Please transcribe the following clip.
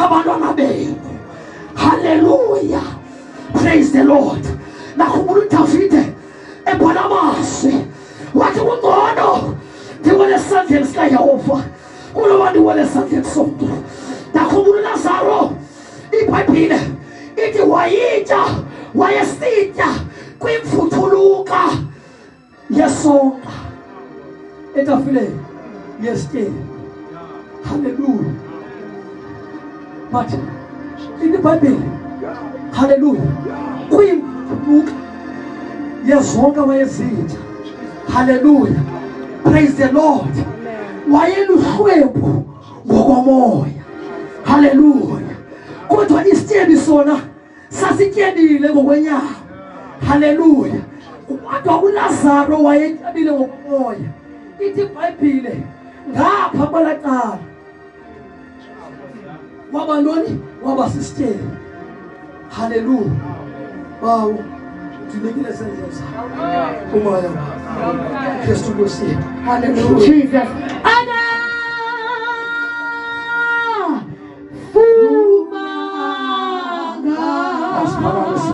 abantwana benu. Haleluya, praise the Lord. Nakhumbula uDavide ebhala amazwi wathi, kungcono ndiwele esandleni sikaYehova kunoba ndiwele esandleni somntu. Ndakhumbula uLazaro, iBhayibhile ithi wayitya, wayesitya kwimvuthuluka yesonka etafileni yesityebi. Haleluya. But ithi iBhayibhile, haleluya, kwimvuthuluka yezonka wayezitya. Haleluya, praise the Lord. Wayeluhlwempu ngokomoya, haleluya, kodwa isityebi sona sasityebile ngokwenyama. Haleluya. Kodwa uLazaro wayetyebile ngokomoya. Ithi iBhayibhile ngapha kwelaa cala waba ntoni? Waba sisityebi. Haleluya. Bawo, ndinikile ezandleni zakho umoya wakho, Kristu Nkosi yethu. Hallelujah. Jesus.